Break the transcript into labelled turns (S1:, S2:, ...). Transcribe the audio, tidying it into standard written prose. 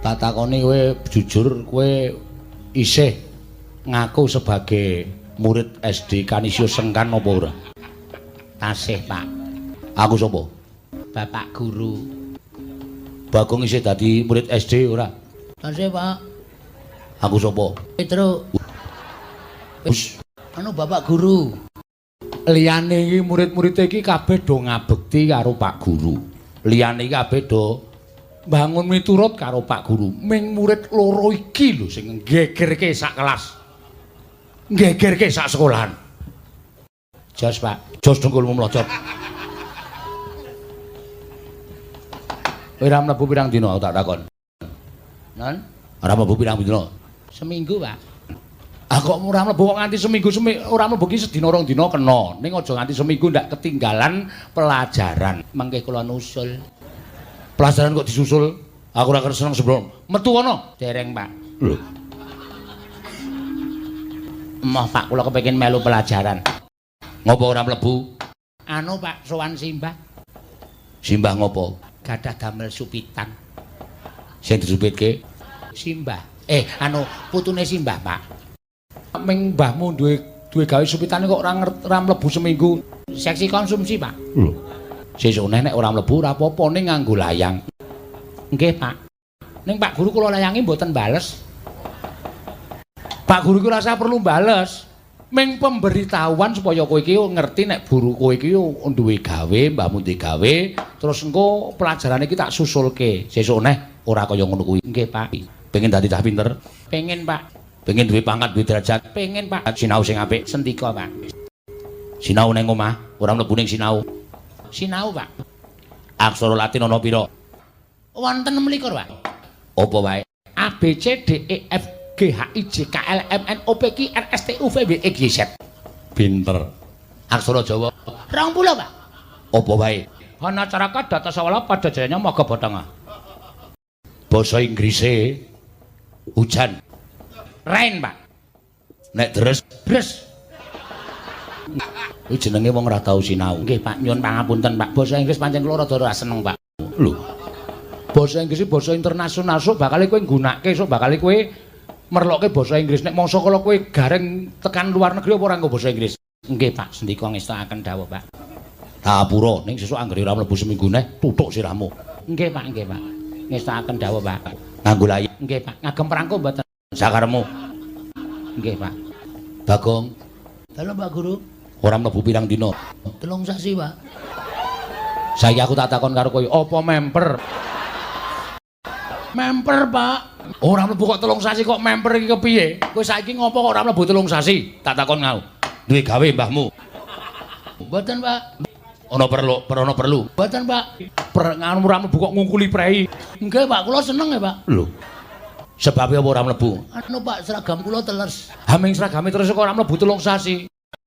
S1: Tak takoni kowe jujur, kowe isih ngaku sebagai murid SD Kanisius Sengkan apa ora?
S2: Tasih, Pak.
S1: Aku sapa?
S2: Bapak guru.
S1: Bagong isih dadi murid SD ora?
S2: Tasih, Pak.
S1: Aku sapa?
S2: Petro.
S1: Wis,
S2: Anu Bapak guru.
S1: Liyane iki murid-murid iki kabeh do ngabekti karo Pak Guru. Liyane iki kabeh do bangun miturut karo Pak Guru. Ming murid loro iki lho sing nggegerke sak kelas. Nggegerke sak sekolahan.
S2: Jos, Pak.
S1: Jos dengkulmu mlocot. Ora mlebu pirang dina aku tak takon.
S2: Non?
S1: Ora mlebu pirang dina?
S2: Seminggu, Pak.
S1: Ah kok ora mlebu kok nganti seminggu ora mlebu ki sedina rong dina kena. Ning aja nganti seminggu ndak ketinggalan pelajaran.
S2: Mangke kula nusul.
S1: Pelajaran kok disusul? Aku ora seneng sebelum. Metu kono.
S2: Dereng, Pak.
S1: Lho.
S2: Emoh, Pak, kula kepengin melu pelajaran.
S1: Ngopo ora mlebu?
S2: Anu, Pak, sowan simbah.
S1: Simbah ngopo?
S2: Gadah damel supitan.
S1: Sing disupitke
S2: simbah. Anu putune simbah, Pak.
S1: Ming mbahmu duwe gawe supitane kok ora ora mlebu seminggu.
S2: Seksi konsumsi, Pak.
S1: Lho. Sesuk nek ora mlebu ora apa-apa ning nganggo layang.
S2: Nggih, Pak. Ning Pak Guru kula layangi mboten bales.
S1: Pak Guru ki ora usah perlu bales. Ming pemberitahuan supaya kowe iki ngerti nek guru kowe iki duwe gawe, mbahmu duwe gawe, terus engko pelajaran iki tak susulke. Sesuk neh ora kaya ngono kuwi.
S2: Nggih, Pak.
S1: Pengen dadi cah pinter?
S2: Pengen, Pak.
S1: Pengen duwe pangkat, duwe derajat?
S2: Pengen, Pak.
S1: Sinau sing apik.
S2: Sendika, Pak.
S1: Sinau nang omah, ora mlebu ning sinau.
S2: Sinau, Pak.
S1: Aksara Latin ana pira?
S2: Wonten 26, Pak.
S1: Apa wae?
S2: A B C D E F G H I J K L M N O P Q R S T U V W X Y Z.
S1: Pinter. Aksara Jawa
S2: 20, Pak.
S1: Apa wae?
S2: Hana caraka data sawala pada jayanya maga bathanga.
S1: Basa Inggrise hujan.
S2: Rain, Pak.
S1: Nek deres,
S2: Bres.
S1: Kuwi jenenge wong ora tau sinau.
S2: Nggih, Pak, nyuwun pangapunten, Pak. Basa Inggris pancen kula rada ora seneng, Pak.
S1: Lho. Basa Inggris iki basa internasional, sok bakal kowe nggunakake, sok bakal kowe merlokke basa Inggris. Nek mangsa kala kowe gareng tekan luar negeri apa ora nggo basa Inggris?
S2: Nggih, Pak, sendika ngestakaken dawuh, Pak.
S1: Ngapura, ning sesuk anggere ora mlebu seminggu neh, tutuk sirahmu.
S2: Nggih, Pak, nggih, Pak. Ngestakaken dawuh, Pak.
S1: Nganggo layi.
S2: Nggih, Pak. Ngagem prangko mboten?
S1: Sakaremu.
S2: Nggih, Pak.
S1: Bagong.
S2: Dalem, Pak Guru.
S1: Ora mlebu pirang dina?
S2: 3 sasi, Pak.
S1: Saiki aku tak takon karo kowe, apa memper? Memper, Pak. Ora mlebu kok 3 sasi kok memper iki kepiye? Kowe saiki ngopo kok ora mlebu 3 sasi? Tak takon ngau. Duwe gawe mbahmu?
S2: Mboten, Pak.
S1: Ana perlu, ana perlu.
S2: Mboten, Pak.
S1: Per nganu ora mlebu kok ngungkuli prei.
S2: Nggih, Pak, kula seneng ya, Pak.
S1: Lho. Sebabe apa ora mlebu?
S2: Anu, Pak, seragam kula teles.
S1: Ha ming seragame terus kok ora mlebu 3 sasi.